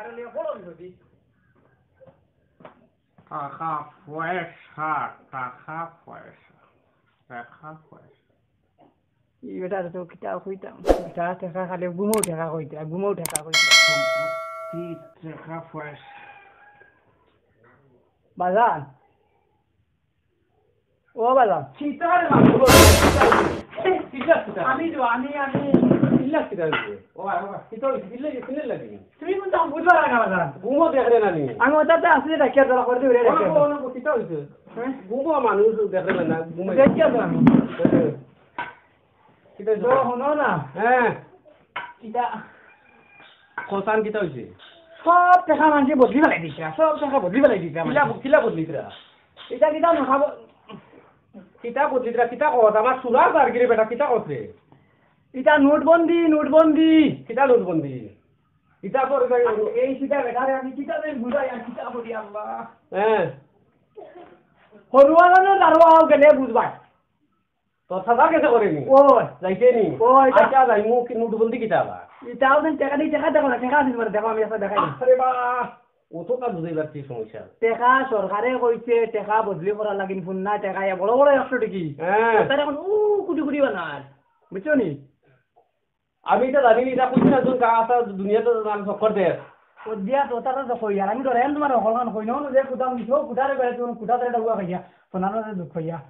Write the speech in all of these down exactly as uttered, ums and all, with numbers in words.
আরে লে, বড় বিপদে। টাকা পয়সা, টাকা পয়সা, টাকা পয়সা। ই বেটা তো কিতা কইতাম, বেটা টেকা খালি ঘুমো টেকা কইতা, ঘুমো টেকা কইতা। সম্পত্তি, টাকা পয়সা। বাজান, ও বালা। চিন্তার মাথা। এই, চিল্লা চিল্লা। আমি তো, আমি, আমি। চিল্লা চিল্লা দিবে। ও ভাই, ও ভাই, কিতা হইছে? চিল্লা, চিল্লা লাগে। তুমি কোনটা বুঝবা না, বালা? ঘুমো দেখরে না নি? আমি ওটাতে আসলে ডাকিয়া ধরা করে দিবে রে, ও না, ডাকিয়া। ও না, কিতা হইছে? হ্যাঁ? ঘুমো মানুষ দেখরে না, ঘুমো। দেখিয়া তো আমি। কিতা তো হইছে? হুনো না। হ্যাঁ। কিতা? কসান কিতা হইছে? সব টেকা মানষে বদলি বেলাই দিছে, সব টেকা বদলি বেলাই দিছে আমার। কিলা, কিলা বদলি দিরা? ইটা কিতা না খাবো? কিতা বদলি দিরা? কিতা কস? আমার সুরা যার গিরে বেটা, কিতা কস রে? ইটা নোটবন্দি, নোটবন্দি। কিতা নোটবন্দি? ইটা পর এই সিটা বেটা রে, আমি কিতা যে বুঝাই আর কিতা বলি আল্লাহ। হ্যাঁ। হরুয়ালানো দারোয়াও গেলে বুঝবাই। তোর সাদা কেসে করে নি? ওই। যাইতে নি? ওই, এটা আচ্ছা, যাই, মুখ নোটবন্দি কিতা আবার? ইটাও দেন, টেকা দি, টেকা দেখো না, টেকা দিন মারে, দেখো, আমি একটা দেখাই। আরে বা, ও তো কাজ বুঝাইবার কি সমস্যা? টেকা সরকারে কইছে, টেকা বদলি করা লাগিন, ফুন্না টেকা, ইয়া বড় বড় একশো টেকি। হ্যাঁ। তারা এখন উ কোটি কোটি বানার, বুঝছো নি? আমি এটা জানি নি, এটা কইছি না, একজন গা আসা দুনিয়াতে নাম চক্কর দের। ও দিয়া তো, তারা তো কই, আর আমি তো রেন তোমার হকলখান কই, না, যে কুদাম দিছো, কুদারে বেড়ে তুমি কুদা ধরে ডাবুয়া খাইয়া, সোনার মধ্যে দুঃখ খাইয়া।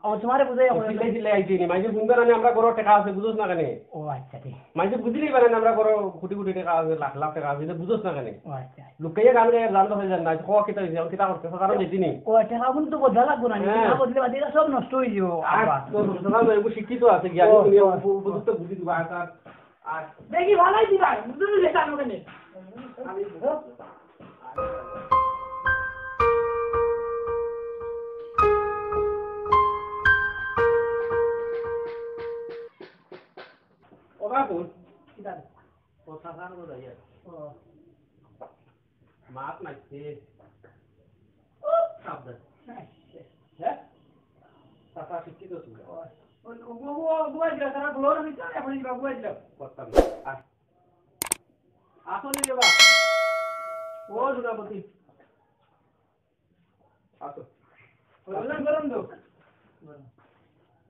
ও তোমারে বুঝাইয়া কই। চিল্লাই চিল্লাই আইছি নি, মাইজে বুঝবে না নি, আমরা ঘরো টেকা আছে, বুঝোস না কেনে? ও আচ্ছা, ঠিক। মাইজে বুঝিলেই পারে না, আমরা ঘরো কোটি কোটি টেকা আছে, লাখ লাখ টেকা আছে, এটা বুঝোস না কেনে? ও আচ্ছা। লুকাইয়া গান গাইয়া জান তো হয়ে যান না, ক কিতা হইছে, এখন কিতা করতে, সাধারণ যেতে নি। ও, টেকা এখন তো বদলা লাগবো না, হ্যাঁ। টেকা বদলে বাদে এটা সব নষ্ট হয়ে যাবো। আর আবার। তো সাধারণ এগু শিক্ষিত আছে, জ্ঞানী ও, দুনিয়া ও, উপ-, উপযুক্ত বুঝি দিবা, আর, আর দেখি ভালাই দিবা, বুঝলি লেখা আমাকে নে। ও বাবু, কিতা? ও সাধারণ বোধ হয়। ও। মাত মারছে। ও, সাবধান। হ্যাঁ? চাচা শিক্ষিত ছিল। ও, ও, ও, ও, বুয়া দিলা, তারা বলো না, মিথ্যা, এখন এই বাবু দিলা। করতাম না। আর আসলে রে বা। ও, সেনাপতি। আসো। বললাম, গরম তো।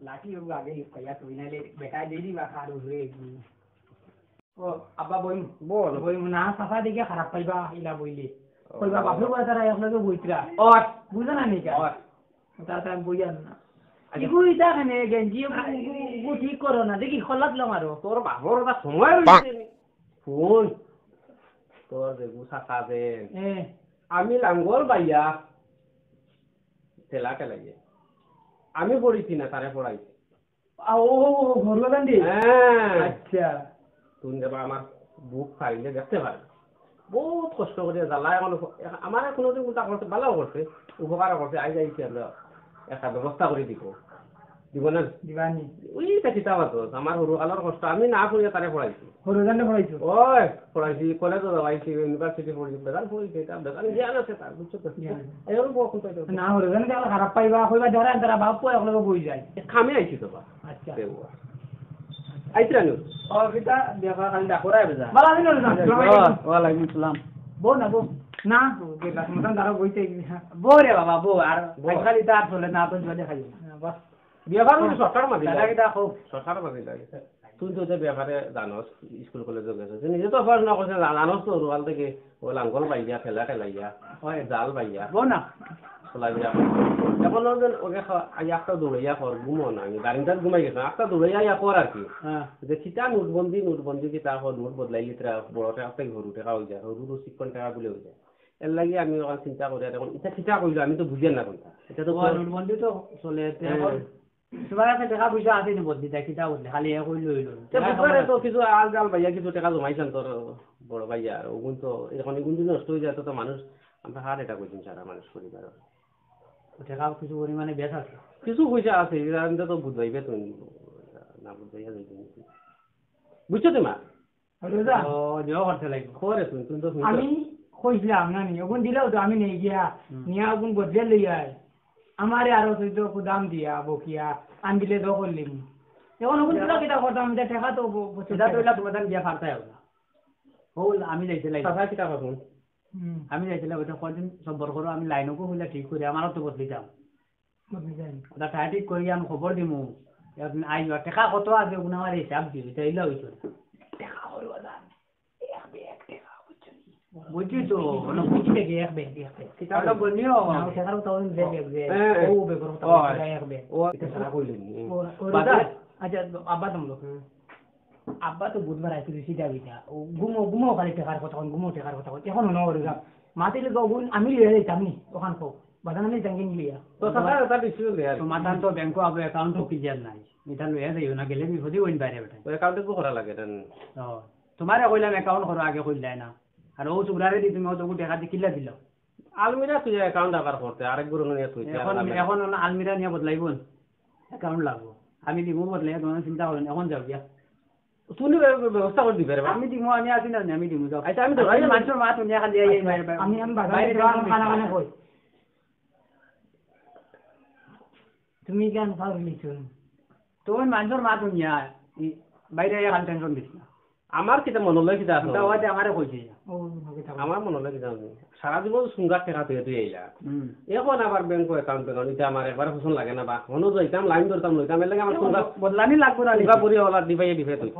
লাঠি বাবু আগে কইয়া তুই নাইলে বেটা দিয়ে দিবা খার উপরে। ও, আব্বা বইমু। বল। বইমু না, চাচা দেখে খারাপ পাইবা, ইলা বইলে। ও। কইবা, বাপের বয়স তারা একলগে বইতরা। ওর। বুঝো না নি কা? ওর। তার তার বইয়ার না। আচ্ছা। ইগু ইটা কেনে গেঞ্জি, ইগু, ইগু, ইগু ঠিক করো না। দেখি, খোলাত লো মারো। তোর বাপর ওটা সময় হইছে নি। হুন। তোর দেখু চাচা দেন। এ। আমি লাঙ্গল বাইয়া। ঠেলা ঠেলাইয়ে। আমি পড়িছি না, তারে পড়াইছি। আ, ও, ও, ও, ঘরুয়া গান্ধী? হ্যাঁ। আচ্ছা। তুমি যাবা আমার বুক ফাইলে দেখতে পারে। বহুত কষ্ট করে জ্বালা এখন উপ-, এখ-, আমার কোনোদিন উল্টা করছে, ভালো করছে, উপকার করছে, আই যাইছি আমরা একটা ব্যবস্থা করে দিব। দিব না? দিবানি। ওই তা কিতাব আছে, আমার হুরু কালর কষ্ট, আমি না করিয়া তারে পড়াইছি। হুরু জানে পড়াইছো? ওই, পড়াইছি, কলেজও যাওয়াইছি, ইউনিভার্সিটি পড়াইছি, বেজান পড়াইছি, এটা বেজান জ্ঞান আছে তার, বুঝছো তো? জ্ঞান আছে। এখন বউ কোন পাইতো? না, হুরু জানে তারা খারাপ পাইবা, কইবা ধরে তারা বাপ পুয়া একলগে বই যায়। কামে আইছি তো বা। আচ্ছা। তে ও। আইছি রানু। ও, কিতা ব্যাপার খালি ডাকরায় বেজা। ভালা আছেন হুরু জান? আসসালামু আলাইকুম। ওয়া-, ওয়ালাইকুম আসসালাম। বউ না, বউ। না, ও, কে লাখ মতন দাঁড়াও বইতে। বউ রে বাবা, বউ। আর বউ। আজকাল ইতা আর চলে না, তো জুয়া দেখাইও না। বাস। ব্যাপার হলো সরকার মাঝে দাদা লাগে। কিতা কও? সরকার মাঝে লাগে। তুই তো এটা ব্যাপারে জানোস, স্কুল কলেজে গেছিস। তুই নিজে তো পড়াশোনা করছিস, জা-, জানোস তো, রুয়াল থেকে ও লাঙ্গল বাইয়া, ঠেলা ঠেলাইয়া, হয়। জাল বাইয়া। বউ না। চলাইয়া। এখন ওর জন্য ওকে খা-, আই একটা দৌড়াইয়া কর, ঘুমো না। আমি গাড়িটাত ঘুমাই গেছিলাম। একটা দৌড়াইয়া ইয়া কর আর কি। হ্যাঁ। যে কিতা নোটবন্দি, নোটবন্দি কিতা কর, নোট বদলাই লিতরা, বড় টাকা থেকে হুরু টাকা হয়ে যায়, হুরু হুরু চিকন টাকা বলে হয়ে যায়। এর লাগি আমি ওখানে চিন্তা করি, আর এখন এটা কিতা কইলো, আমি তো বুঝি না কোনটা। এটা তো ও, কর- নোটবন্দি তো চলে, তে হ্যাঁ। এখন তোমার কাছে টাকা পয়সা আছে নি বলতে, দেখ, কিতা বলতে, খালি এ কইলো, হইলো। তো বুধবারে তো কিছু আল জাল ভাইয়া কিছু টাকা জমাইছেন তোর বড় ভাইয়া, আর ওগুন তো এখন এগুন যদি নষ্ট হয়ে যায়, তো, তো মানুষ, আমরা হার্ট অ্যাটাক হইছেন সারা মানুষ পরিবার। ও টাকা কিছু পরিমাণে বেশ আছে। কিছু পয়সা আছে, এটা আমি তো বুঝবাইবে তুমি, না বুঝবাইয়া যাইবে। বুঝছো তো মা? বুঝছো তো? ও, জোর করতে লাগবে। করে তুমি, তুমি তো শুনছো। আমি কইছিলাম না নি, ওগুন দিলেও তো আমি নেই গিয়া, হুম। নিয়া ওগুন বদলে লই আয়। আমারে আরো চৈদ্দ কুদাম দিয়া, বকিয়া, আন দিলে তো করলিম। এখন ওগুন দিলা কিতা করতাম, আমি তো টাকা তো ব-, বছর এটা তো টাকা। হইলা তোমার দাম দিয়া ফারতাই হবে না। ও, আমি যাইতে লাগি। চাচা কিতা করুন? হুম। আমি যাইতে লাগি, ওটা কদিন সবর করো, আমি লাইনও কইলা ঠিক করি, আমারও তো বদলি যাও। বদলি যাই। ওটা টাকা ঠিক করি আমি খবর দিমু। এখন আইবা, টাকা কত আছে, ওগুলো আমার হিসাব দিও, এটা ইলা হইতো না। টাকা করো, দাদা। এক ব্যাগ টাকা, বুঝছো নি? বুঝছি তো, ওগুলো বুঝি দেখি, এক ব্যাগ, এক ব্যাগ। কিতা অত বলনিও। না, ও টাকার কথা বলুন, যে ব্যাগ, যে। হ্যাঁ। ও ব্যাগর কথা ও, বলুন, এক ব্যাগ। ও, এটা সারা কইলেন। ও, ও, বাদে? দাদা, আচ্ছা, আব্বা তো মনে হয়। আব্বা তো বুধবার আইতে দিছি দাবিটা। ও ঘুমো, ঘুমো খালি টেকার কথা কন, ঘুমো টেকার কথা কন। এখন মনে করি গা। মাতিলে তো ওগুন আমি লিয়ে যাইতাম নি, ওখান কো। বাজান আমি যাঙ্গি লিয়া। তো সাদা সাদা দিছিল দে আর। তো মাতান তো ব্যাংকো আবে অ্যাকাউন্ট তো ক্লিয়ার নাই। এটা লইয়া যাইও না, গেলে বিপদে হইন বাইরে বেটা। তো অ্যাকাউন্টে তো করা লাগে, এটা নি। ও, তোমারে কইলাম অ্যাকাউন্ট করো, আগে কইলাই না। আর ও সুগরারে দি তুমি অত টেকা দি কিলা দিল? আলমিরা তুই অ্যাকাউন্ট আবার করতে, আরেক গুরু নিয়ে তুই এখন, আলমিরা। এখন আলমিরা নিয়ে বদলাইব না। অ্যাকাউন্ট লাগবো। আমি দিব বদলাই, তোমার চিন্তা করেন, এখন যাও গিয়া। তুমি ব্য-, ব্য-, ব্যবস্থা করে দিবে রে বা। আমি দিব, আমি আছি না, আমি দিব, যাও। আচ্ছা, আমি তো আমি ভাই মানুষের মা তুমি খালি এই, এই, এই, আমি, আমি বাজারে বাইরে যাওয়া যাওয়া খানা খানা কই। তুমি কেন পারো নিছো? তুমি মানুষের মা তুমি আয়, এই বাইরে এই খালি টেনশন দিস না। আমার কিতা মনে লয় কিতা আছে? ওটা হয়তো আমারে কইছে। ও, ওকে, তারপর? আমার মনে লয় কিতা আছে? সারা জীবন সুঙ্গার টেকা তুই তুই আইলা। হুম। এখন আবার ব্যাংক অ্যাকাউন্ট, ব্যাংক এটা আমার একবার পছন্দ লাগে না বা। মনে যাইতাম, লাইন ধরতাম, লইতাম, এর লাগে আমার সুঙ্গার বদলানি লাগবো না, সুঙ্গার পরি ওলা দিবাই দিবে তুই।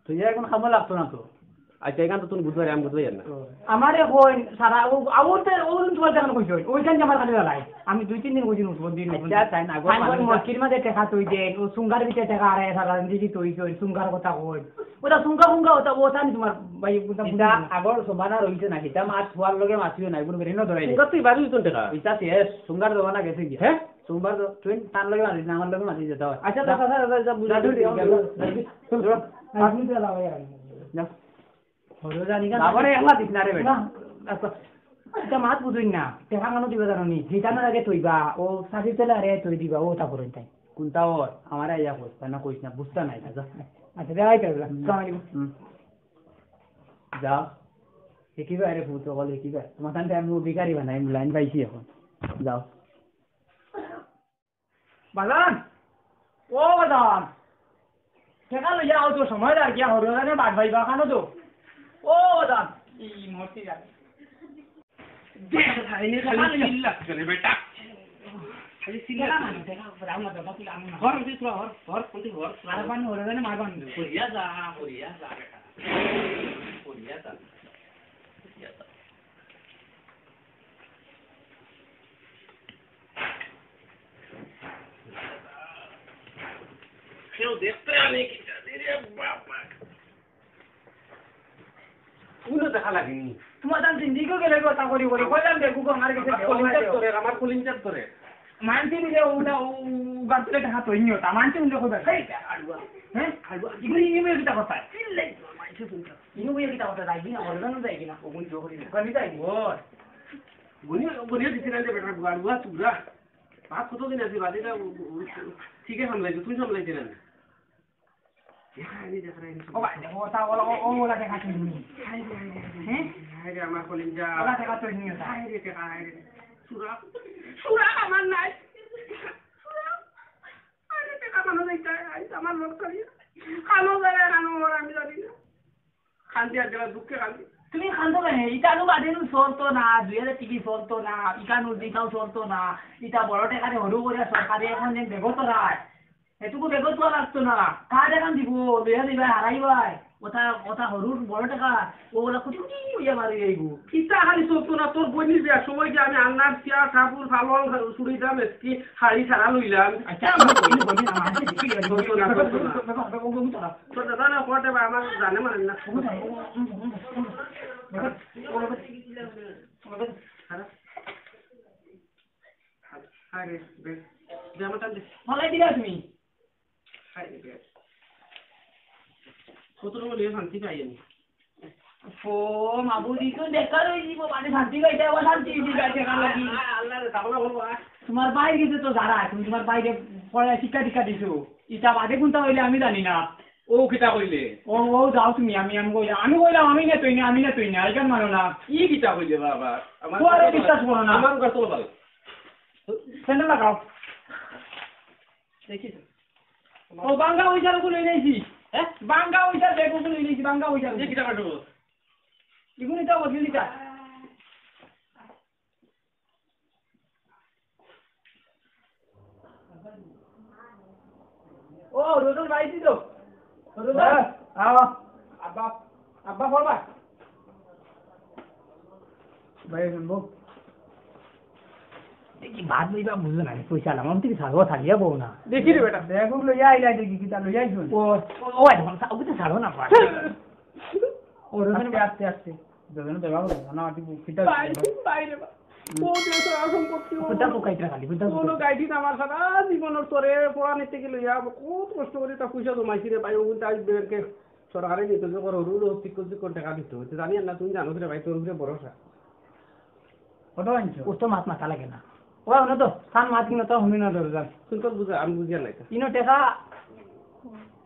তুই এখন খামো লাগতো না তো। আচ্ছা, এখান তো তুমি বুঝবাই, আমি বুঝবাই না। আমারে কই সারা ও, আউতে ও দিন তোমার দেখানো কইছো, ওইখান যে আমার খালি লাই। আমি দুই তিন দিন কইছি উঠবো দিন, উঠবো আচ্ছা, দিন। তাই না, গো, আমি কই মানুষটা মটকির মাঝে টেকা তুই দে, ও সুঙ্গার ভিতরে টেকা আরে সারা দিন দেখি তুই কই, সুঙ্গার কথা কই। ওটা সুঙ্গা ফুঙ্গা ওটা, ওটা আমি তোমার ভাই, ওটা এটা বুঝি না। আগর সমানা রইছে না, এটা মাছ হওয়ার লগে মাছিও নাই, কোনো বেরিয়ে ধরাই দে। সুঙ্গার তুই বাড়ি হইতো টেকা। এটা শেষ, সুঙ্গার জমানা গেছে গিয়া। হ্যাঁ? সুঙ্গার তো, তুই তার লগে মারিস না, আমার লগে মারিস যেতে হয়। আচ্ছা, যা। যা, যা, যা, যা, বুঝা যা, তুই, যা, যা, যা, যা, যা। যা। যা। হলো জানি না। বাবারে একলা দিস না রে বেটা। না, আচ্ছা। এটা মাত বুঝুন না। টেকা কেন দিবা জানো নি? হিটানোর আগে থইবা। ও সাথে তেলে আরে থই দিবা। ও তা করুন তাই। কোনটা ওর? আমারে আইয়া কইস, তা না কইস না, বুঝতা নাই, যা। আচ্ছা, দেখাই পারবে। হুম। আসসালামু আলাইকুম। হুম। যাও। হিকিবা রে ফুত, বলে হিকিবা। তোমার তান টাইম ও ভিখারি বানাই, লাইন পাইছি এখন। যাও। বাজান, ও বাজান, টেকা লইয়া আও তো, সময় লাগে, হরিদানে বাদ ভাই বাখানো তো। ও বাজান, ই মূর্তি যাবে। দেখ, খালি চিল্লাস কেনে বেটা? খালি চিল্লাস কেনে? টেকা না, টেকা, রাম না, বাবা, তুই রাম না। হর, তুই তোরা হর, হর, কোনটি হর? আর বান, হরিদানে মার বান। হরিয়া যা, হরিয়া যা বেটা। হরিয়া যা। হরিয়া যা। কেউ দেখতে আনি কি জানি রে বাবা। কোনো দেখা লাগেনি। তোমার দাম জিন্দিগিও গেলে কথা করি করি। কইলাম দেখো গো, আমার গেছে আমার দেওয়া কলিং নাই চাপ দেওয়া। ধরে, আমার কলিং চাপ ধরে। মানছি বুঝে ওটা, ও, ও গাছ তুলে দেখা তো ইনিও। তা মানছি বুঝে কইবে, "হেই, আড়ুয়া।" হ্যাঁ? আড়ুয়া। ইগুলি ইনিও কিতা কথা? চিল্লাই তো, মানছি শুনতে। ইনিও বুঝে কিতা কথা? যাই কি না, বলে না, যাই কি না? ওগুলি জোর করি না। ওখানে যাই। ওর। গুনিয়ে, গুনিয়ে দিছি না রে বেটা, বুয়া, বুয়া তুরা। বাপ কতদিন আছে, বাদে না, উ, উ, উ, ঠিকই সামলাইছে, তুই সামলাইতে না। দেখা হয়নি, দেখা হয়নি। ও ভাই, দেখো, ওটা, ওলা, ও, ও, ওলা দেখা হয়নি। হায় রে, হায় রে, হায় রে। হ্যাঁ? হায় রে, আমার কলিজা। ওলা দেখা তো নিয়ে যা। হায় রে, দেখা, হায় রে। সুরা, সুরা আমার নাই। সুরা। আরে, দেখা কানো যাইতে, আইস আমার লোক চলিয়া। কানো যাবে, কানো মর, আমি জানি না। কান্দি আর যারা দুঃখে কান্দি। তুমি কান্দো কেনে? ইকানো বাদে নু চলতো না, দুই হাজার টিকি চলতো না, ইকানো দিতাও চলতো না, ইটা বড় টেকারে হরু করিয়া সরকারে এখন যেন বেগত রায়। এটুকু বেগত তো লাগতো না। কার এখন দিব? লইয়া দিবায়, হারাইবায়। ওটা, ওটা হরুর বড় টেকা, ও ওলা কুটি কুটি হইয়া বার হইয়া আইব। ইটা খালি চলতো না, তোর বইনির বিয়ার সময় যে আমি আন্নার চেয়ার, কাপড়, পালং, চুড়ি দাম, এসকি, শাড়ি সারা লইলাম। আচ্ছা, আমি বলি, বলি না, আমি দেখি, দেখি, চলতো না, চলতো না। তোর দাদা না, কোয়াটে বা আমার জানে মানে না। আরে, বেশ। দে, আমার টান দে। ফালাই দিলা তুমি। হায় রে, বেশ। কত রকম লিয়ে শান্তি পাই আমি। ও, মাবুদি তো বেকার হয়ে দিব, মানে শান্তি পাইতে আবার শান্তি দিবি, গাছে কান লাগি। আ-, আ-, আল্লাহ রে, তাহলে বলবো, আ। তোমার ভাইর গেছে তো যারা, তুমি তোমার ভাইরে পড়ায় শিক্ষা দীক্ষা দিছো। ইটা বাদে কোনটা হইলে আমি জানি না। ও কিতা কইলে? ও, ও যাও তুমি, আমি, আমি কইলাম, আমি কইলাম, আমি না তুই না, আমি না তুই না, এখান মানো না। ই কিতা কইলে বাবা? আমার তো আরে কথা বিশ্বাস করো না। আমার কথা বলো। স্যান্ডেল লাগাও। দেখি তো। ও, বাঙ্গা ওইটার উপরে লই নিয়েছি। হ্যাঁ? বাঙ্গা ওইটার ব্যাগ উপরে লই নিয়েছি, বাঙ্গা ওইটার উপরে। কিতা কাটবো? ইগুন ইটা বদলি দিতা। ও, রোজন ভাই, দিল। রোজন। হ্যাঁ, আও। আব্বা, আব্বা, বল ভাই। ভাই, শুনবো। দেখি, বাদ লইবা বুঝো না, আমি পয়সা আলাম, আমি থেকে ছাড়বো, ছাড়িয়া বউ না। দেখি রে বেটা। দেখো, লইয়া আইলা দেখি, কিতা লইয়া আইছো? ও, ও, ও, একদম ছা-, ওকে তো ছাড়ো না, বাদ। ও, রোজন আস্তে, ভাই। আস্তে, আস্তে। দুজনে দেবা বলো, না, আটি কিতা বাইরে, বাইরে বা। হুম। ও দেশে আর সম্পত্তি ও। কোনটা পোকাইতে খালি, কোনটা কোনো পোকাইতে? গাইডি না আমার সারা জীবনের তোরে পড়া নিতে গেলে ইয়া, কত কষ্ট করে তা পয়সা জমাইছি রে ভাই, ও কিন্তু আজ ব্যাংকে সরকারে নিতে যে করো, রুল ঠিক করতে কোন টাকা দিতে হচ্ছে, জানি না, তুমি জানো রে ভাই, তোর উপরে ভরসা। কত আনছো? ও তো মাত মাথা লাগে না। ও, না তো, সান মাত কিনা তো হুনি না ধরে যান। তুমি তো বুঝা, আমি বুঝিয়া নাই তো। ইনো টেকা,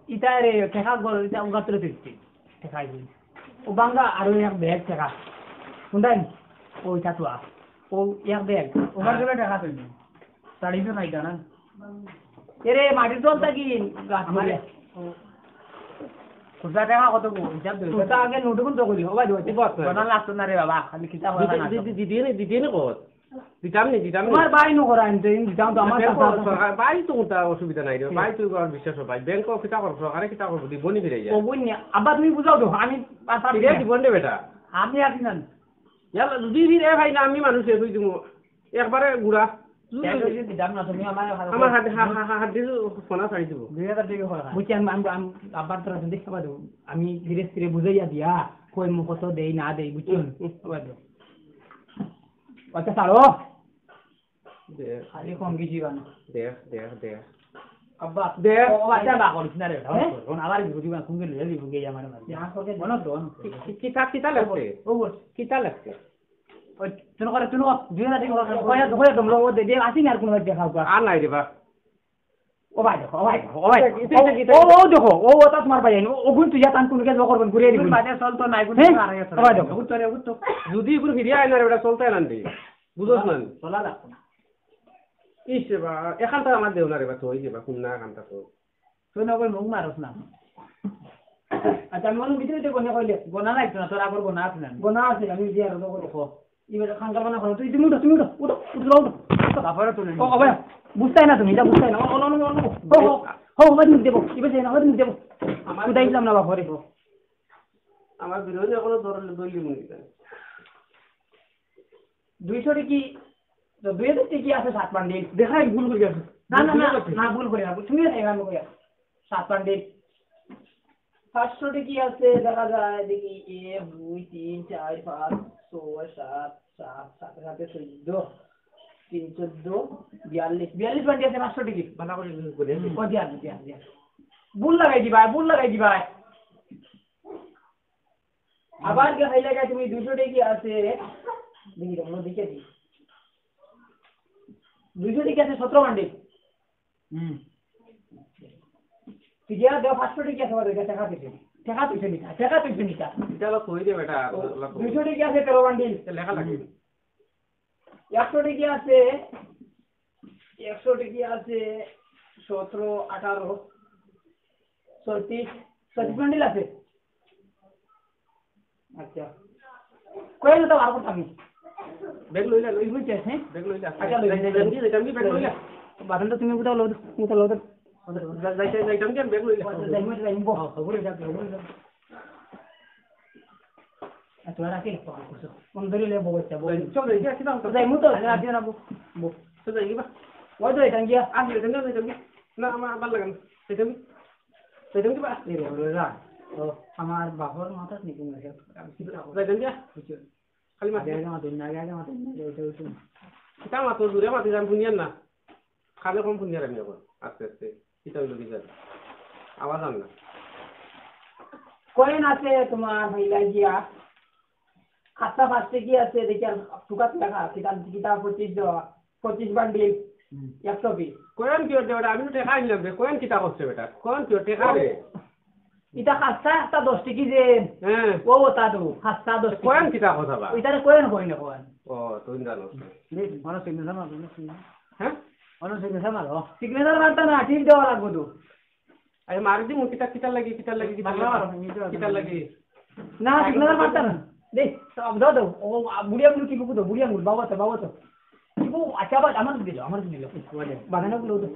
ইতা রে, টেকা গর, ইতা উগাত্রে দিচ্ছি। টেকা আইবি। ও বাঙ্গা আরো এক ব্যাগ টেকা। শুনবেন? ওই চাচুয়া। ও এক ব্যাগ। ওখান থেকে টেকা তুলবি। তাড়ি তো নাই জানা। এরে, মাটির তল থাকি গাছ আমারে। পড়ে। খুচরা টাকা কত গো? হিসাব দে। খুচরা আগে নোট গুন তো করি, ও ভাই, দে। বদল লাগতো না রে বাবা, খালি কিতা হয় দিতে, না। দিতে, দিতে নে, দিতে নে কত? দিতাম নি, দিতাম নি। তোমার ভাই নু করা আনতে, দিতাম তো আমার দেখো, কাছে। সরকার, ভাই তো কোনটা অসুবিধা নাই রে, হুম। ভাই তুই আমার বিশ্বাস হয়, ভাই। ব্যাংক কিতা করবো, সরকারে কিতা করবো, দিব নি ফিরে যায়। ও বইন নি, আব্বা তুমি বুঝাও তো, আমি আর পারি ফিরে না। দিব নি বেটা। আপনি আর কি জান? ইয়ালা, যদি ফিরে ভাই না, আমি মানুষ এ কই দিব। একবারে গুড়া। এক হাজার দিতাম না, তুমি আমার হাত আমার হাত, হা, হা, হা, হাত দিয়ে ফোনা ছাড়ি দিব। দুই হাজার টাকা হয় না। বুঝছি, আমি, আমি, আমি আব্বার তোরা যদি খাবার দেবো, আমি ধীরে ধীরে বুঝাইয়া দিয়া, কই মুখ তো দেই না দেই, বুঝছো? হুম, হুম। খাবার দেবো। আচ্ছা, ছাড়ো। দেখ। খালি কম গেছি বানা। দেখ, দেখ, দেখ। আব্বা, দেখ। ও, ও, আচ্ছা, বা করিস না রে, হ্যাঁ? কোন আবার বিভূতি বানা, কোন গেলে বিভূতি গিয়ে আমার মাঝে। যা করে মনে তো, মনে তো। কি, কি, কিতা, কিতা লাগছে? ও বল। কিতা লাগছে? ওই, তুমি করে, তুমি কর, দুই হাজার টাকা করে। কইয়া, কইয়া তোমরা ও দে, দে, আসি না আর কোনো দেখা হোক। আর নাই রে বা। ও ভাই দেখো, ও ভাই দেখো, ও ভাই দেখো। এটা, এটা, এটা, ও, ও দেখো, ও, ও তা তোমার ভাই, ও, ওগুন তুই যা তান কোন গেল করবেন, ঘুরে দিবেন। বাজার চলতো নাই, কোন হ্যাঁ? আর আগে ও ভাই দেখো। উত্তরে, উত্তর। যদি এগুলো ফিরিয়ে আয় না রে, ওটা চলতে না রে। বুঝোস না? চলা লাগতো না। ইস রে বা, এখানটা আমার দেও না রে বা, তো ওই যে বা, কোন না এখানটা তো। তুই না ওই মুখ মারস না। আচ্ছা, আমি মনে ভিতরে ভিতরে গনে কইলে, গোনা লাগতো না, তোর আগর গোনা আছে না? গোনা আছে, আমি দিয়ে আর ওটা করে। দেখো। এবার খাঙ্গাল বানা করো। তুই, তুমি উঠো, তুমি উঠো, উঠো, উঠো, উঠো, উঠো। তারপরে তুলে ও, নিবি। ও ভাই, বুঝতে না তুমি, এটা বুঝতে না। ও, ও, ও, ও, ও, ও, ও, ও, ভাই, তুমি দেবো, এবার যাই না, ভাই, তুমি দেবো। আমার উঠাই দিলাম না, বাবা, রে। আমার বিরোধী এখনো ধরলে দইলি মুনি দেন। দুইশো টিকি, তো দুই হাজার টিকি আছে সাত বান্ডিল। দেখা, আমি ভুল করে গেছি। না, না, না, ভুল করে গেছি। না, ভুল করে না, তুমি এখানে কইয়া। সাত বান্ডিল। পাঁচশো টিকি আছে, দেখা যায়, দেখি, এক, দুই, তিন, চার, পাঁচ, ছয়, সাত, সাত, সাত, সাত, চোদ্দ, তিন, চোদ্দ, বিয়াল্লিশ, বিয়াল্লিশ বান্ডিল আছে, পাঁচশো টিকি। ভালো করে use করে। ও, দিয়া, দিয়া, দিয়া। ভুল লাগাই দিবা, ভুল লাগাই দিবা। আবার কি হইলে গা তুমি দুইশো টিকি আছে, দেখি, তোমরা দেখে দিই। দুইশো টিকি আছে সতেরো বান্ডিল। হুম। তুই গিয়া দেও, পাঁচশো টিকি আছে, ওদের কাছে টাকা দিছে। টাকা তুইছে নিতা, টাকা তুইছে নিতা। এটা হলো কই রে বেটা, ও, হলো কই? দুইশো টিকি আছে তেরো বান্ডিল। এটা লেখা লাগে। হুম। একশো টিকি আছে, একশো টিকি আছে সতেরো, আঠারো, ছত্রিশ, ছত্রিশ বান্ডিল আছে। আচ্ছা। কই না তো বার করতাম আমি। ব্যাগ লইলা, লই। বুঝছিস, হ্যাঁ? ব্যাগ লইলা। আচ্ছা, লই, লই, লই। যাইতাম কি, যাইতাম কি, ব্যাগ লইলা? বাদাম তো তুমি কোথাও লো, কোথাও লো। যাই, যাই, যাইতাম কি, আমি ব্যাগ লইলা। আচ্ছা, যাই, যাই, যাই, বল। হ্যাঁ, হ্যাঁ, বলে যাও, বলে যাও। আর তোরা রাখি, কল করছো। ফোন ধরে লে, বউ, আচ্ছা, বউ। যাই, চল, যাই, যাই, যাই, যাই। যাই, মুতো, আরে, আজ না, বউ, বউ। চল, যাই, বা। ওই তো, এটা গিয়া। আজ, এটা গিয়া, এটা গিয়া। না, আমার ভালো লাগে না। এটা গিয়া। এটা গিয়া, বা। এই রে, ওরে, রাখ। ও, আমার বাপর মাথাত নিকুন গেছে। আমি কি করে যাই, যাই, যাই। বুঝছো? খালি মাথা। আগে, আগে মাথা, আগে, আগে মাথা, ওইটা, ওইটা। কিতা মাথা, জোরে মাথা, জান শুনিয়ার না। খালি কম শুনিয়ার আমি এখন, আস্তে আস্তে। কিতা হইলো কি জানি? আওয়াজ আন না। কয়েন আছে তোমার, হইলা গিয়া। খাতা পাঁচটা কি আছে, দেখি আর টুকাত লেখা, কিতা, কিতা পঁচিশ দেওয়া, পঁচিশ বান্ডিল, হুম। একশো পিস। কয়েন কি হচ্ছে বেটা? আমি তো টেকা আনলাম রে, কয়েন কিতা করছে বেটা? কয়েন কি টেকা রে? ইটা খাস্তা একটা দশ টিকি যে। হ্যাঁ। ও, ও, তা তো, খাস্তা দশ টিকি। কয়েন কিতা কথা বা? ইটারে কয়েন কই না কয়েন। ও, তুই জানো। দেখ, মনে signature মারো, মনে signature। হ্যাঁ? মনে signature মারো। Signature মারতা না, টিপ দেওয়া লাগবো তো। আরে মারি দিমু, কিতা, কিতার লাগি, কিতার লাগি, কিতার লাগি? বাংলা মারো, ইংরেজি মারো। কিতার লাগি? না, signature মারতা না। দে, তো আব দাও, দাও। ও, আ, বুড়ি আঙ্গুল কি বুকু দাও, বুড়ি আঙ্গুল, বাবা তো, বাবা তো। কি বুকু, আচ্ছা, আবার আমার দিল, আমার দিল। বাজানো গুলো দাও।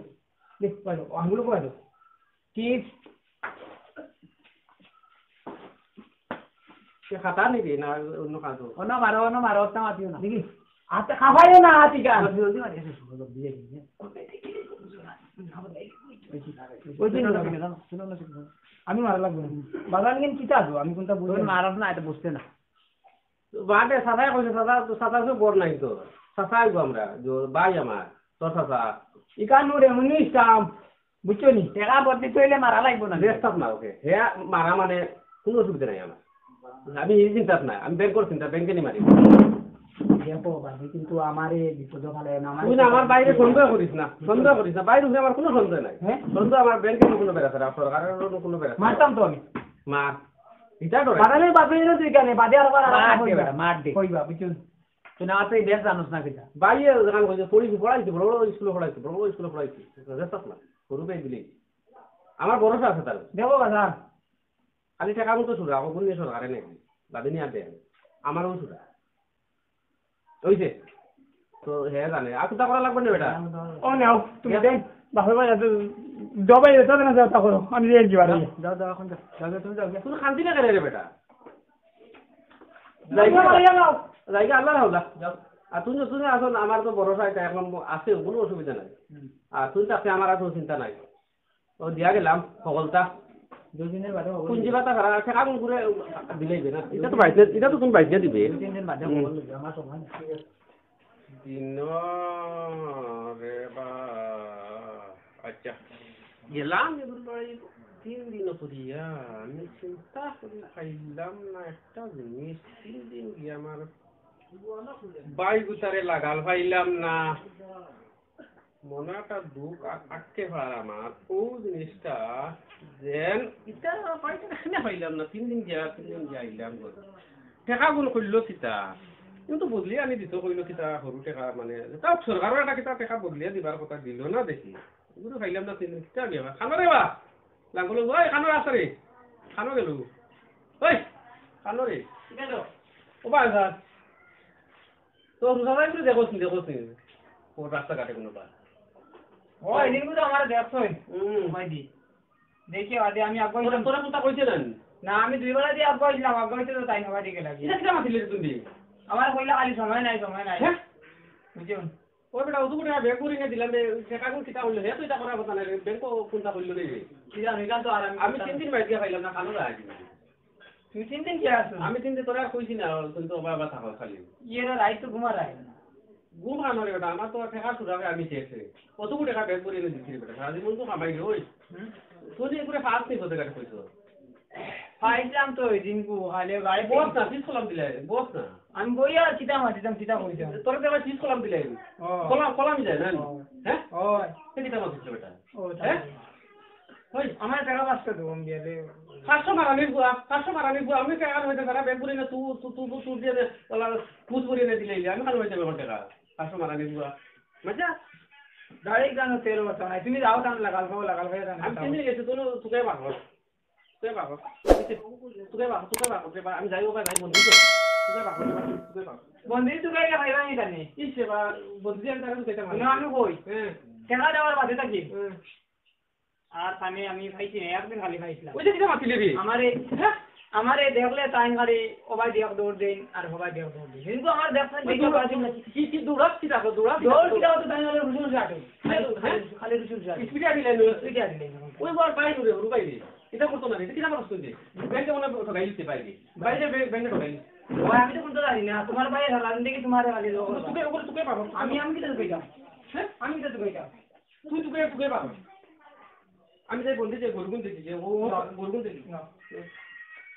দে, বাজাও, আঙ্গুল কো বাজাও। কি? সে খাতা নিবি না অন্য কাজ? অন্য মারো, অন্য মারো, অত মাতিও না। দেখি, আতে খাবাইও না, আতি গান। জলদি, জলদি, জলদি, জলদি, জলদি, জলদি। ওই দিন শুনো না, শুনো না, শুনো না। আমি মারা লাগবো না। বাজান কিন কিতা আছো? আমি কোনটা বুঝি ওই না। মারব না, এটা বুঝতে না। বাদে চাচায় কইছে, চাচা, চাচা তো বড় নাই তো। চাচা আইবো আমরা, যে ভাই আমার, তোর চাচা। ইকান নুরে মুনি ইসলাম, বুঝছো নি? টেকা বদলি তৈলে মারা লাগবো না। রেস্ট না ওকে। হে মারা মানে কোনো অসুবিধা নাই আমার। আমি এই চিন্তাত না, আমি ব্যাংকর চিন্তা, ব্যাংকে নি মারি। দেখো বাবু, কিন্তু আমারে বিপদ ফালে না, আমার তুই না আমার বাইরে সন্দেহ করিস না, সন্দেহ করিস না, বাইরে উঠে আমার কোনো সন্দেহ নাই। হ্যাঁ? সন্দেহ আমার ব্যাংকে কোনো বেড়া আছে, সরকারের কোনো বেড়া আছে। মারতাম তো আমি। মার। এটা ডরে। বাদামে বাপে এনে তুই কেন? বাদে আর আবার মার দে কইবা। বেটা, মার দে। কইবা, বুঝছো? তুই না তুই বেশ জানোস না কিতা? ভাইয়ে যেখান কইছে, পড়ি-, পড়াইছি, বড় বড় স্কুলে পড়াইছি, বড় বড় স্কুলে পড়াইছি। রেস্ট না, গরু গাই দিলে। আমার ভরসা আছে তার। দেখো কথা। খালি টাকা মতো সুরা, ওগুন নিয়ে সরকারে নেই। বাদে নিয়ে আর দেয়। আমারও সুরা। ওই যে। তো হে জানে। আর কোথা করা লাগবে না বেটা? ও নেও, তুমি দেন। বাপে ভাই, এত জবাই এটা না যাও, তা করো। আমি রেড দিবার। যাও, যাও, এখন যাও। যাও, যাও, তুমি যাও, যাও। তুই খান্তি না করে রে বেটা? যাও, যাও, যাও। যাইগা আল্লাহর হাওলা। যাও। আর তুমি, তুমি আসো না, আমার তো ভরসা এটা এখন আছে, কোনো অসুবিধা নাই। হুম। আর তুমি থাকতে আমার আর কোনো চিন্তা নাই। ও দিয়া গেলাম, হকলতা। দুই দিনের বাদে হকল। পুঞ্জি পাতা খারা, সে কাগজ করে দিলেই না। এটা তো বাইশ, এটা তো তুমি বাইশ দিবে। দুই তিন দিন বাদে হুম। হকল লইবে, আমার সময় নাই। দিন রে বা, আচ্ছা। গেলাম এগুর বাড়ি তিন দিন করিয়া, আমি চিন্তা করি পাইলাম না একটা জিনিস। তিন দিন গিয়া আমার বাই গুতারে লাগাল পাইলাম না। মনে একটা দুঃখ আ-, আটকে পার আমার। ও জিনিসটা যেন ইটা পাইতে না পাইলাম না। তিন দিন গিয়া, তিন দিন গিয়া আইলাম গো। টেকা গুণ কইলো কিতা? কিন্তু বদলি আনি দিত কইলো কিতা, সরু টেকা মানে, তাও সরকারর একটা কিতা টেকা বদলিয়া দিবার কথা দিল না দেখি। এগুলো পাইলাম না তিন দিন। কিতা বিয়া? খানো রে বা? লাঙ্গল, ওই খানো আছে রে? খানো গেল? ওই, খানো রে? কিতা গো? ও বা, স্যার। তো রোজা ভাই বলে দেখোস নি, দেখোস নি। ও রাস্তাঘাটে কোনো বার। ও, এদিন কিন্তু আমার দেখছই। হুম। ভাই দি। দেখি, আদে আমি আগুয়াই তোরা, দিলাম। তোরা কোনটা কইছে না? না, আমি দুই বেলা দিয়ে আগুয়াই দিলাম, আগুয়াইতে তো তাই না, ভাই দিকে লাগি। এটা কিতা মাতিলে রে তুমি? আমার কইলা খালি সময় নাই, সময় নাই। হ্যাঁ? বুঝছো? ও বেটা, অত করে ব্যাগ করি না দিলাম রে, সে কাগজ কিতা করলো? হে তো এটা করার কথা না রে, ব্যাংক কোনটা করলো রে? কি জানো, এটা তো আর আমি আমি করতাম তিন না। দিন বাইরে পাইলাম না, কালো রাখি। তুই তিন দিন কি আছো? আমি তিন দিন তোরা আর কইছি না, তুই তো বাবা থাকো খালি। ইয়ে রে, রাইত তো ঘুমার আয় না। ঘুম আনো রে বেটা, আমার তো টেকা সুরাবে আমি শেষ রে। কত কোটি টেকা ব্যাগ করে এনে দিছি রে বেটা, সারা জীবন তো কামাই রে ওই। হুম? তুই যে করে ফাঁস নেই কোথায় কাটে কইছো? পাইছিলাম তো ওই দিন কু, হালে গাড়ি বস না, ফিস কলাম দিলে, বস না। আমি বইয়া কিতা মাতিতাম, কিতা কইতাম। তোর তো আবার ফিস কলাম দিলে। ও। কলাম, কলাম যায় না? ও। হ্যাঁ? ও। সে কিতা মাতিস বেটা? ও, হ্যাঁ? তাই। ওই, আমার টাকা পাঁচশো দেবো আমি দিয়ে দে। পাঁচশো মারানির বুয়া, পাঁচশো মারানির বুয়া, আমি টাকা হইতে তারা ব্যাগ করি না, তু, তু, তু, তু, তু দিয়ে দে, ওলা, পুষ করি না দিলে, আমি কালো হইতে আমার টাকা। পাঁচশো মারানির বুয়া। মজা? ডাইরেক্ট জানো তেরো বছর নাই, তুমি যাও তাহলে লাগাল খাও, লাগাল খাও, জানো আমি খাও। চিনি গেছি, তুই তোকে পাগল। তোকে পাগল। তোকে পাগল, তোকে পাগল, তোকে পাগল। আমি যাই ওকে যাই বন্ধু। তোকে পাগল, তোকে পাগল। বন্ধু তোকে এটা খাইবা নি জানি? ইস রে বা, বন্ধু আমি তাকে তোকে পাগল। না, আমি কই? হ্যাঁ। টাকা দেওয়ার বাদে থাকি। হ্যাঁ। আর কানে আমি খাইছি না, একদিন খালি খাইছিলাম। ওই যে কিতা মাতিলে রে? আমারে, হ্যাঁ? আমারে দেখলে তাই খালি ওবাই দিয়ক দৌড় দেন আর হবাই দিয়ক দৌড় দেন। কিন্তু আমার দেখছেন ওই দেখে দৌড় বাজি কি, কি দৌড়াস কি দেখো, দৌড়াস কি দৌড় দেখো? কিতা হতো তাই খালি রুসুন রুসুন আটে। খালি, খালি, খালি রুসুন রুসুন আটে। স্পিডে আটিলে নু। স্পিডে আটিলে নু। ওই বল বাইরে রে, হুরু বাইরে। এটা করতো না রে, এটা কিতা করতো তুই? ব্যাংকে মনে হয় ঠকাই দিতে বাইরে। বাইরে ব্যাংকে ঠকাই দিতে। ওই আমি তো কোনটা জানি না, তোমার বাইরে ধরা, আমি দেখি তোমার খালি লোক। তুই, তুই, তুই পাবো। আমি, আমি কিতা কইতাম? হ্যাঁ? আমি কিতা কইতাম? তুই, তুই, তুই পাবো। আমি যাই বলতে যে গরুগুন দেখি, যে ও না। গরুগুন দেখি। না।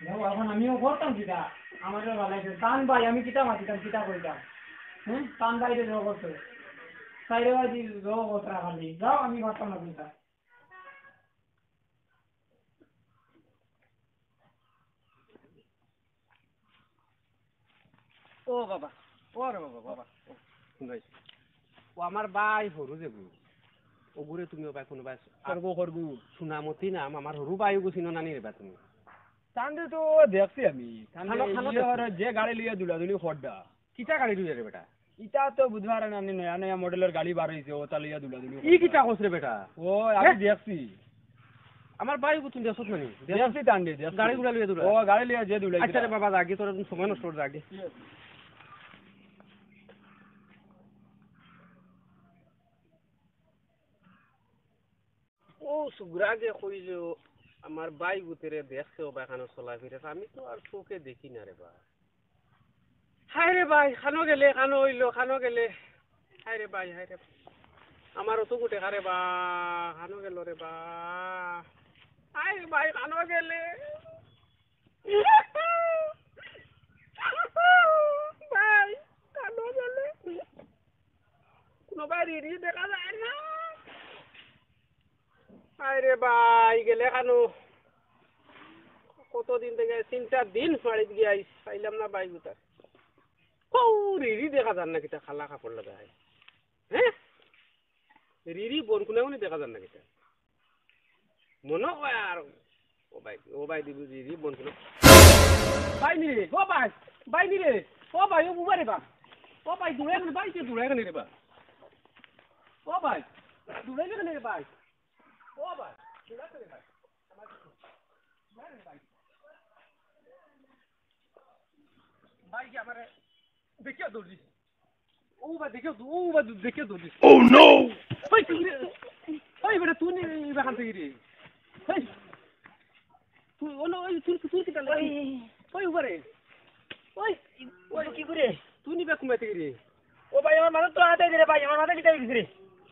না, এখন আমিও করতাম কিতা? আমার তো ভালো লাগে। কান ভাই, আমি কিতা মাতিতাম, কিতা কইতাম? হুম? কান ভাই রে জোর করতে। সাইডে ভাই দি জোর করতে খালি। যাও, আমি করতাম না চিন্তা। ও বাবা, ও রে বাবা, বাবা। ও, হুন ভাই। ও আমার ভাই হরু যেগু। ওগুরে তুমি ও ভাই কোনো ভাই আর খরগু, খরগু। সুনামতি নাম, আমার হরু ভাই ওগু চিনো নানি রে বা তুমি? তানরে তো দেখছি আমি। তানরে খানো, খানো ইয়ে দেখছি। ওরা যে গাড়ি লইয়া দুলাদুলি খরডা। কিতা গাড়ি লইয়া রে বেটা? ইতা তো বুঝবার না, আপনি নয়া নয়া মডেলের গাড়ি বার হইছে, ওটা লইয়া দুলাদুলি ই খরডা। কিতা কস রে বেটা? ও, আমি হে? দেখছি। আমার ভাই বুতুন দেখছত নানি? দেখছি তানরে, দেখছি। গাড়ি গুড়া লইয়া দুলা। ও, গাড়ি লইয়া যে দুলাই আচ্ছা রে কিতা। বাবা, যা গি, তোর সময় নষ্ট করে যা গি। ও সুগ্রাগে কইল, আমার ভাই গুতেরে দেখছে ও বা খানো চলাফিরা, আমি তো আর চোখে দেখি না রে বা। হায় রে ভাই, খানো গেলে, খানো অইল, খানো গেলে। হায় রে ভাই, হায় রে ভাই। আমার অত গুটে খারে বা, খানো গেল রে বা। হায় রে ভাই, খানো গেলে। ভাই, খানো গেলে। কোনো বাড়ি দেখা যায় না। আরে ভাই, গেলে খানো? কতদিন থেকে তিন চার দিন বাড়িত গিয়া আইস, পাইলাম না ভাই গুতার। কও, রিরি দেখা যার না কিতা, খালা কাপড় লাগাই। হ্যাঁ? রিরি বন কুনাগুনি দেখা যার না কিতা? মনে হয় আর ও ভাই, ও ভাই দিবি, দিবি, বন্ধু না। ভাই নি রে, ও ভাই, ভাই নি রে, ও ভাই, ও বুবা রে বা। ও ভাই, দূরে গেলে ভাই, কে দূরে গেলে রে বা। ও ভাই, দূরে গেলে রে ভাই। ও ভাই, দূরে গেলে ভাই। ভাই কি আমারে দেখিয়া দৌড় দিস? ও বা দেখিয়া দৌ-, ও বা দেখিয়া দৌড় দিস। Oh no! ওই তুই রে, ওই বেটা তুই নি বা খান থেকে রে। ওই, তুই, ও না, ওই তুই, তুই কিতা লাগি? ওই। ওই উপরে। ওই, ওই কি করে? তুই নি বা কুমাই থেকে রে। ও ভাই, আমার মাথা তো আটাই দে রে ভাই, আমার মাথা কিতা হইছে রে?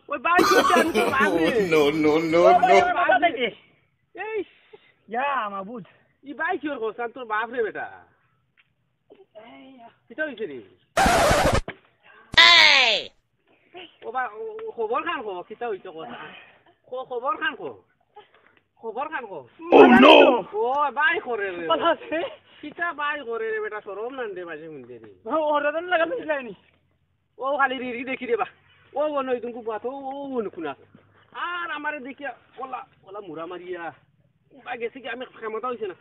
ওই ভাই, তুই তো আমি তো ভাগ রে। No, no, no, ও ভাই, no. আমার মাথা আটাই দে। এই, ইয়া, মাবুদ। ই ভাই কি ওর কস? তোর বাপ রে বেটা। এই, ইয়া। কিতা হইছে রে? ও বা, ও, ও, খবর খান ক, কিতা হইছে কথা? খ-, খবর খান ক। খবর খান ক। Oh no! ও, ভাই করে রে। ভালা আছে? কিতা ভাই করে রে বেটা, শরম না দে মাঝে মধ্যে রে। ও, ওরা তো লাগানো ছিলাইনি। ও খালি রিরি দেখি রে বা। ও, ও নই তুমি বাত, ও, ও, ও নুকুনা। আর আমারে দেখিয়া ওলা, ওলা মুড়া মারিয়া। বা গেছে কি আমি ক্ষমতা হইছে না।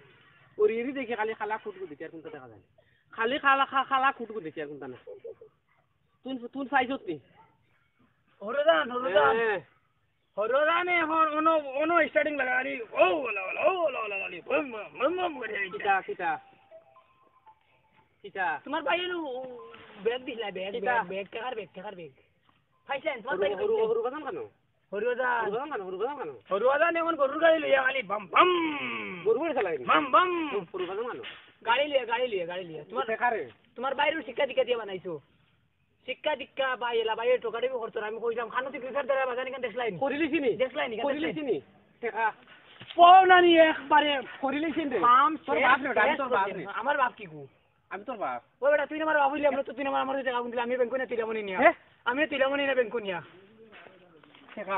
ও রিরি দেখি খালি খালা খুটকু দেখি আর কোনটা দেখা যায় না। খালি খালা, খা-, খালা খুটকু দেখি আর কোনটা না। তুই, তুই সাইজ হতি। হরদান, হরদান। হ্যাঁ। হরদানে এখন অনো, অনো starting লাগা, আরে, ও, ওলা, ওলা, ও, ওলা, ওলা, ওলা, বুম, বুম, বুম, বুম করে আইছে। কিতা, কিতা? কিতা? তোমার ভাই এলো, ও, ব্যাগ দিছিলা, ব্যাগ, কিতা? ব্যাগ, ব্যাগ, টেকার ব্যাগ, টেকার ব্যাগ। পাইছেন, তোমার হরু, ভাই হরু, পাইছেন। হরু বাজান কেন? হরু বাজান। হরু বাজান কেন? হরু বাজান কেন? হরু বাজান এখন গরুর গাড়ি লইয়া খালি বাম, বাম। গরু গাড়ি চালাই নি? বাম, বাম। হরু বাজান কেন? গাড়ি লইয়া, গাড়ি লইয়া, গাড়ি লইয়া। তোমার, টেকারে? তোমার বাইরেও শিক্ষা দীক্ষা দিয়া বানাইছো। শিক্ষা দীক্ষা বা এলা বাইরে টোকাটাকি করতো না। আমি কইলাম, খানো তুই ফ্রি ফায়ার ধরে বাজানি কেন দেখলাই নি? করিলিছি নি? দেখলাই নি, কেন করিলিছি দেখলাই নি? নি? টেকা। পাও না নি একবারে করিলিছি নি? কাম তোর শেষ, বাপ রে, আমি শেষ তোর বাপ করছে। রে। আমার বাপ কি গো? আমি তোর বাপ। ও বেটা, তুই না আমার বাপ হইলে আমরা তো তুই না আমার, আমার টেকা গুনতে আমি ব্যাংক না তুইলাম নি নিয়া। হ্যাঁ? আমি তুইলাম নি না ব্যাংক নিয়া। টেকা।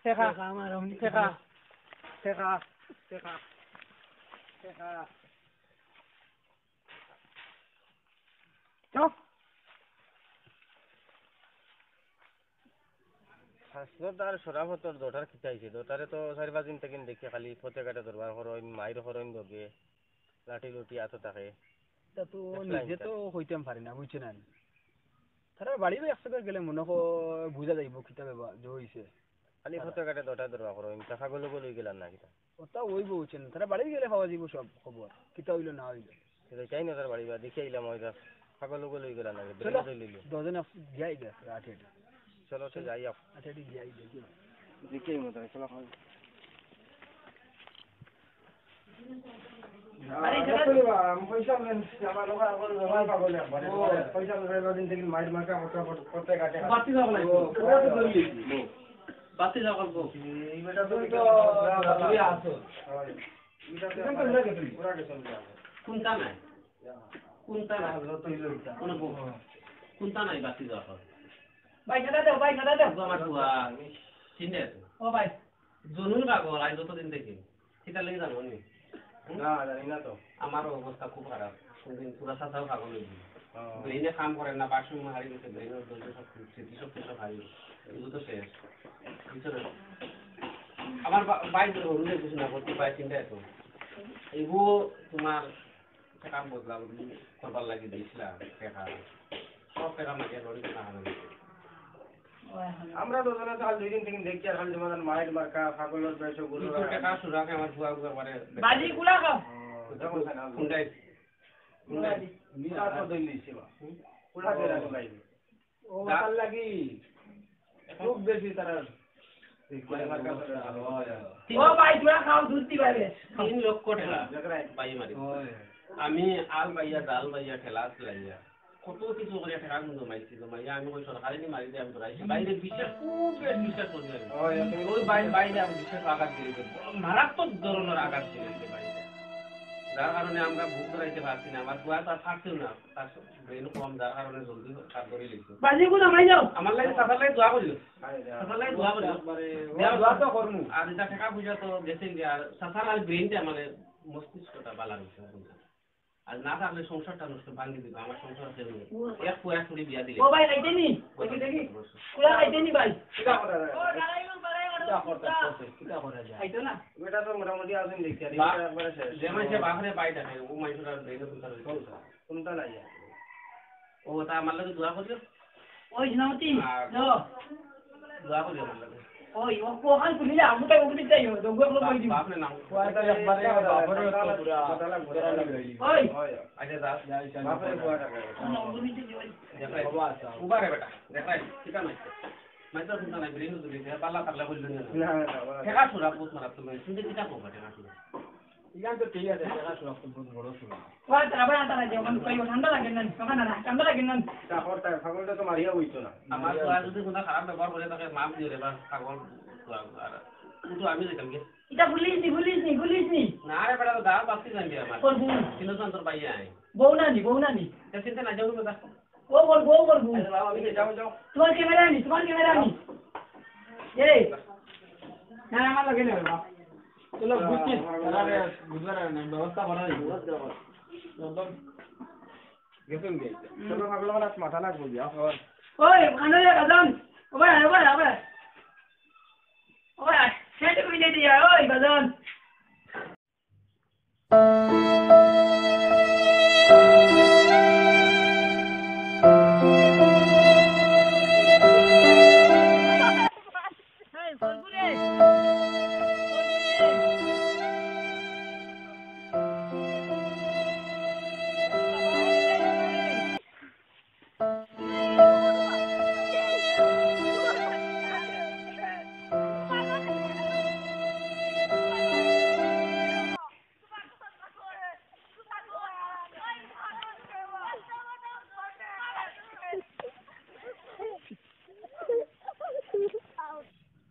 টেকা। টেকা আমার অমনি টেকা। টেকা। টেকা। টেকা। চুপ। শাসনত আর শরাফতর দুটার কিতা অইছে? দুটারে তো চাইর পাঁচ দিন থাকি দেখি খালি পথে ঘাটে দরবার করইন, মাইর করইন লগে, লাঠি লুঠি আতো থাকে। তা তো দেখলাম নিজে তো। তো কইতাম পারি না, বুঝছো না নি? তারা বাড়ি এক চক্কর গেলে মনে হয় বুঝা যাইব কিতা ব্যাপার যে হইছে। খালি তারা। পথে ঘাটে দুটায় দরবার করইন, তা পাগল উগল অই গেলাম না কিতা? ওটা ওই বলছেন, তারা বাড়ি গেলে পাওয়া যাইব সব খবর, কিতা হইলো না হইলো। তো যাই না তার বাড়ি বা, দেখি আইলাম ওই দেখ, পাগল উগল অই গেলাম না, চলো, ব্রেন লই লইল। দুজন আস-, গিয়াই দেখ, আটে আটে। চলো, তো যাই আপ। আটে আটে গিয়াই দেখি। দেখি মতো, চলো, খাও। আরে, আরে, চলো। চলো, আম, পয়সা নেন, আমার লোক এখন জমা পাবো না, মানে, ও। পয়সা নেন, দিন থেকে মাইর মার্কা, মোটা মোটা, করতে কাটে। বাতি যাবো না, ও, পুরা তো ধরে নিয়েছি। বাতি যাবো, বউ। এই বেটা তো তুমি তো, তুমি আছো। হয়। এটা তো পুরা গেছে, পুরা গেছে। কোনটা নাই? কোনটা নাই? কোন বউ? কোনটা নাই বাতি যাওয়া? ভাই, সাদা দাও, ভাই, সাদা দাও। বউ আমার বুয়া। চিনে তো? ও ভাই। জনুন পাগল, আজ যতদিন দেখি। কিতা লাগি জানো নি? হুম? না, জানি না তো। আমারও অবস্থা খুব খারাপ। কোনদিন পুরা সাদাও পাগল হয়ে গেল। ও। ব্রেইনে কাম করে না, বাথরুম হারিয়ে গেছে, ব্রেইনের দোষে সব স্মৃতিশক্তি সব হারিয়ে গেছে। এগুলো তো শেষ। বুঝছো না? আমার বা-, ভাই বলে, অরুণের কিছু না করতে পারে, চিন্তা এত। এগু তুমার টেকা বদলা বদলি করবার লাগি দিছলা টেকা। সব টেকা মারিয়া লড়ি না হারানো। আমরা দুজনে তো কাল দুই দিন থাকি দেখি আর খালি তোমাদের মাইর মার্কা, ফাগলর বেশ, গুরু কিছু টেকা সুরাকে আমার বুয়া বুয়া করে। বাজি গুলা খাও। হুম, দেখো না, কোনটাই? কোনটাই? বাজি। মি আর তো দইলি সেবা। হুম? কুলা দেরা কুলাই। ও, দা- তার লাগি। খুব বেশি তারা। ও ভাই, তোরা খাও, দুধ দিবা রে। তিন লক্ষ টেকা। দেখরাই। বাই মারি। হয়। আমি আল বাইয়া, ডাল বাইয়া, ঠেলা চালাইয়া। কত কিছু করিয়া টেকা জমাইছি, জমাইয়া আমি কই সরকারে নি মারি দে, আমি ধরাইছি। বাইরে বিশ্বাস, খুব বেশ বিশ্বাস করি আমি। হয়, হয়। ওই বাই-, বাইরে আমি বিশ্বাস আঘাত দিয়েছে। বড় মারাত্মক ধরনের আঘাত দিয়েছে বাইরে। যার কারণে আমরা বুক ধরাইতে পারছি না, আমার বুয়া তো আর থাকছেও না। তার ব্রেন কম, যার কারণে জলদি কাজ করে লিখছে। বাজি গুলো নামাই যাও। আমার লাগি, চাচার লাগি দোয়া করিও। চাচার লাগি দোয়া করিও। একবারে, দোয়া তো করমু। আর এটা টেকা পয়সা তো গেছে গিয়া, আর চাচার আর ব্রেনটা মানে মস্তিষ্কটা বালা রয়েছে। আর না থাকলে সংসারটা নষ্ট, ভাঙি দিবে। আমার সংসার আছে নি। এক পুয়া এক পুরি বিয়া দিলে। ও ভাই, খাইতে নি? দেখি, দেখি। পুরা খাইতে নি ভাই? কিতা করা যায়? কিতা করতে, করতে, কিতা করা যায়? খাইতো না? বেটা তো মোটামুটি আছেন দেখি, আর বা-, এটা একবারে শেষ। যে মাইনষে বাপরে বাই ডাকে, ও মাইনষটা ব্রেনে কোনটা রয়েছে? কোনটা? কোনটা নাই আর? ও, তা আমার লগে দোয়া করিও। ওই জিনামতি, আর যাও। দোয়া করিও আমার লগে। ওই, ও কোহান তুলিলে আমি তাই ওকে দিতে যাইও, তো ওগুলো কই দিবি? বাপরে নাম। ও, এটা একবারে বাপরে তো পুরা কথা লাগবে, কথা লাগবে। ওই। আচ্ছা, যা। যা, যা, বাপরে যা। দোয়া রাখে। না, ওগুলো দিতে যাই। দেখাই। বাবা, আচ্ছা। উবারে বেটা, দেখাই। ঠিক আছে। মাইতো শুনতা নাই, ব্রেন তো দিতে, পাল্লা পাল্লা বললো না। না, না, না, না। টেকা সুরা, বহুত মারা তুমি। শুনতে কিতা কবা, টেকা সুরা? ইখান তো ঠিক আছে, টেকা সুরা, বহুত বড় সুরা। ওই, তারা আবার আটা লাগে, ওখানে কই, ঠান্ডা লাগে না, ওখানে না, ঠান্ডা লাগে না। তা হর তাই, ছাগলটা তো মারিয়া হইতো না। আমার তো আর যদি কোনো খারাপ ব্যবহার করে থাকে, মাফ দিয়ে দেবা, ছাগল তো আর, আর, ও তো আমি যেতাম গিয়ে। এটা ভুলিস নি, ভুলিস নি, ভুলিস নি। না রে বেটা, তো দাঁড়া, বাঁচতে জানবি আমার। তোর বউ। কিন্তু তো তোর ভাই আয়। বউ না নি, বউ না নি। তা চিন্তা না, যাও, যাও। ও বল, বউ বল, বউ। আরে বাবা, আমি যাও, যাও। তোমার ক্যামেরা নি, তোমার ক্যামেরা নি। এই। না, আমার লাগে না, বাবা। চলো, বুঝছি। আরে, বুঝবার আর নাই, ব্যবস্থা করা যাবে। একদম গেছেন গিয়ে। চলো, পাগল, আমার মাথা লাগবো, যাও। ওই, ওখানে রে, বাজান। ও ভাই, ও ভাই, ও ভাই। ও ভাই, সেটা কই দিয়ে দিয়া, ওই, বাজান।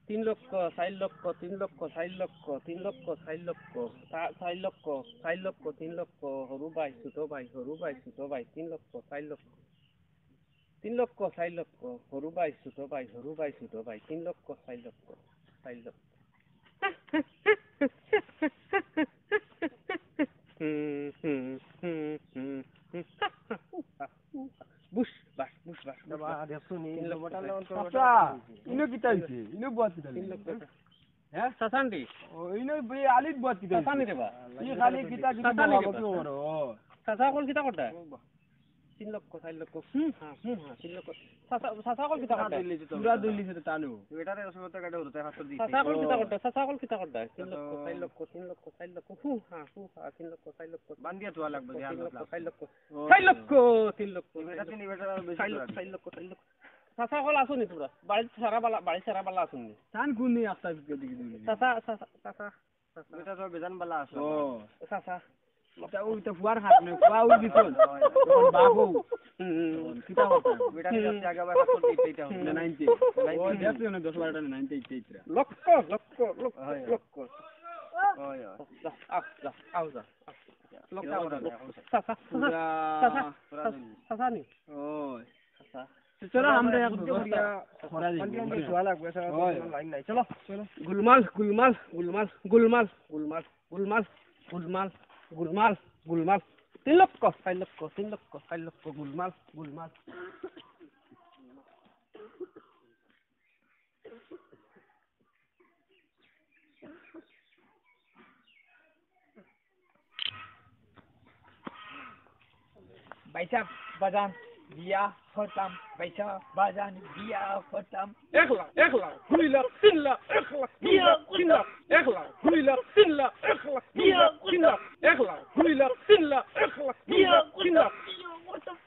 তিন লক্ষ, চাইর লক্ষ, তিন লক্ষ, চাইর লক্ষ, তিন লক্ষ, চাইর লক্ষ, চা-, চাইর লক্ষ, চাইর লক্ষ, তিন লক্ষ, হুরু ভাই, ছুটো ভাই, হুরু ভাই, ছুটো ভাই, তিন লক্ষ, চাইর লক্ষ। তিন লক্ষ, চাইর লক্ষ, হুরু ভাই, ছুটো ভাই, হুরু ভাই, ছুটো ভাই, তিন লক্ষ, চাইর লক্ষ, চাইর লক্ষ। বুস, বাস, বুস, বাস, বুস, বাস। বাবা, দেখছো নি? তিন লক্ষ, চাইর লক্ষ। আচ্ছা, ইনো কিতা অইছে? ইনো বুয়াত কিতা অইছে? তিন লক্ষ। হ্যাঁ? চাচা নি? ও, ইনো বে-, আলিত বুয়াত কিতা অইছে? চাচা নি রে বা? ই খালি কিতা কিতা চাচা নি রে বা? বকবক করো, ও। চাচা অকল কিতা করতা? তিন লক্ষ, চাইর লক্ষ। হুম, হ্যাঁ, হুম, হ্যাঁ, তিন লক্ষ। চাচা, চাচা অকল কিতা করতা? পুরা দইলি সে তো টানো। এটারে অসুবিধা কাটে হতো, তাই হাত দিয়ে। চাচা অকল কিতা করতা? চাচা অকল কিতা করতা? তিন লক্ষ, চাইর লক্ষ, তিন লক্ষ, চাইর লক্ষ। হু, হ্যাঁ, হু, হ্যাঁ, তিন লক্ষ, চাইর লক্ষ। বান্ধিয়া থোয়া লাগবে, তিন লক্ষ, চাইর লক্ষ। ও। চাইর লক্ষ, তিন লক্ষ, এবার চাইর লক্ষ। তিন, এবার বেশি চাইর লক্ষ, করা। চাইর লক্ষ, চাইর লক্ষ। চাচা অকল আছো নি তোমরা? বাড়িত সারা বালা, বাড়িত সারা বালা আছো নি? চান কোন নেই আস্তা দিকে দিকে দিকে। চাচা, চাচা, চাচা, চাচা। এটা তো বেজান বালা আছো। ও। চাচা। এটা ওই তো ফুয়ার হাত নেই, ফুয়া ওই দিছন। বাবু। হুম, হুম। কিতা কথা? এটা কি সবচেয়ে আগে আবার হাত করতে ইচ্ছা ইচ্ছা হচ্ছে? না, নাইনটি। ও, দেখছো না, দশ বারোটা নাইনটি ইচ্ছা ইচ্ছা। লক্ষ, লক্ষ, লক্ষ, হয়, হয়। লক্ষ। হয়, হয়। যা, আও, যা, আও, যা। লক্ষ কিতা কথা? চাচা, চাচা, পুরা চাচা, পুরা চাচা, দিন। চাচা নি? ওই। চাচা। তো চলো, আমরা এক বুদ্ধি ব্যবস্থা করিয়া করা যাইব, বুঝলি? শোয়া লাগবে, স্যার, হয়। কোনো লাইন নাই। চলো। চলো। গুলমাল, গুলমাল, গুলমাল, গুলমাল, গুলমাল, গুলমাল, গুলমাল, গুলমাল, গুলমাল। তিন লক্ষ, চাইর লক্ষ, তিন লক্ষ, চাইর লক্ষ, গুলমাল, গুলমাল। পয়সা বাজান বিয়া করতাম, পয়সা বাজান বিয়া করতাম। এক লাখ, এক লাখ, দুই লাখ, তিন লাখ, এক লাখ, দুই লাখ, তিন লাখ, এক লাখ, দুই লাখ, তিন লাখ, এক লাখ, দুই লাখ, তিন লাখ, এক লাখ, দুই লাখ, তিন লাখ, এক লাখ, দুই লাখ, তিন লাখ,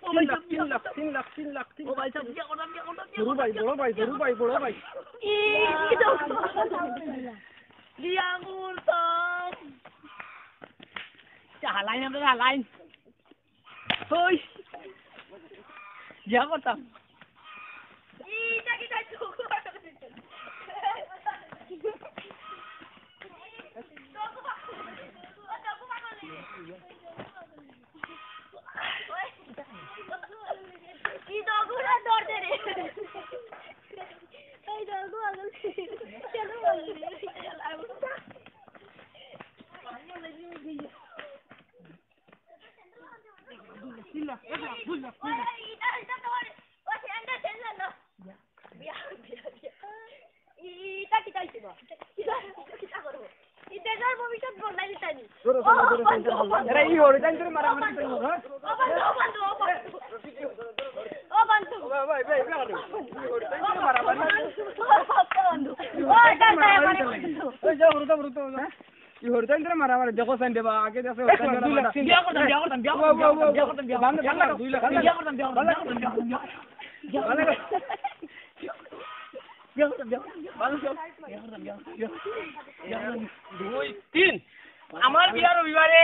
তিন লাখ, তিন লাখ, তিন লাখ, তিন লাখ, তিন লাখ। ও ভাই সাহেব, বিয়া করতাম, বিয়া করতাম, বিয়া করতাম, বিয়া করতাম। বড় ভাই, বড় ভাই, বড় ভাই, বড় ভাই। ই, ই তো বিয়া করতাম। চা, হালাইন আমরা, হালাইন। ওই। বিয়া করতাম। এরা ই হরিদান ধরে মারামারি করে, হ্যাঁ? ও বন্ধু, ও বন্ধু। ও বন্ধু। ও ভাই, ভাই, ভাই, ভাই। ই হরিদান ধরে মারামারি। ও বন্ধু। ও বন্ধু। ওই যাও, হরিদান, হরিদান, হরিদান। ই হরিদান ধরে মারামারি, দেখো সাইন দেবা, আগে দেখো, হরিদান ধরে মারামারি। বিয়া করতাম, বিয়া করতাম, বিয়া করতাম, বিয়া করতাম, বিয়া করতাম, বিয়া করতাম। বান্ধব, বান্ধব, দুই লাখ, বিয়া করতাম, বিয়া করতাম, বিয়া করতাম, বিয়া করতাম, বিয়া করতাম। বিয়া করতাম, বিয়া করতাম, বিয়া করতাম, বিয়া করতাম, বিয়া করতাম। দুই, তিন। আমার বিয়া রবিবারে,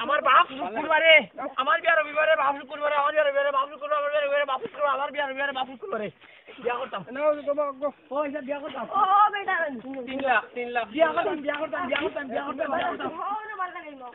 আমার বাপ শুক্রবারে, আমার বিয়া রবিবারে, বাপ শুক্রবারে, আমার বিয়া রবিবারে, বাপ শুক্রবারে, আমার বিয়া রবিবারে, বাপ শুক্রবারে, আমার বিয়া রবিবারে, বাপ শুক্রবারে। বিয়া করতাম। না, ও বাবা, গো। ও, এটা বিয়া করতাম। ও, বেটা। তিন লাখ, তিন লাখ। বিয়া করতাম, বিয়া করতাম, বিয়া করতাম, বিয়া করতাম, বিয়া করতাম। ও, না, মার লাগাইমু।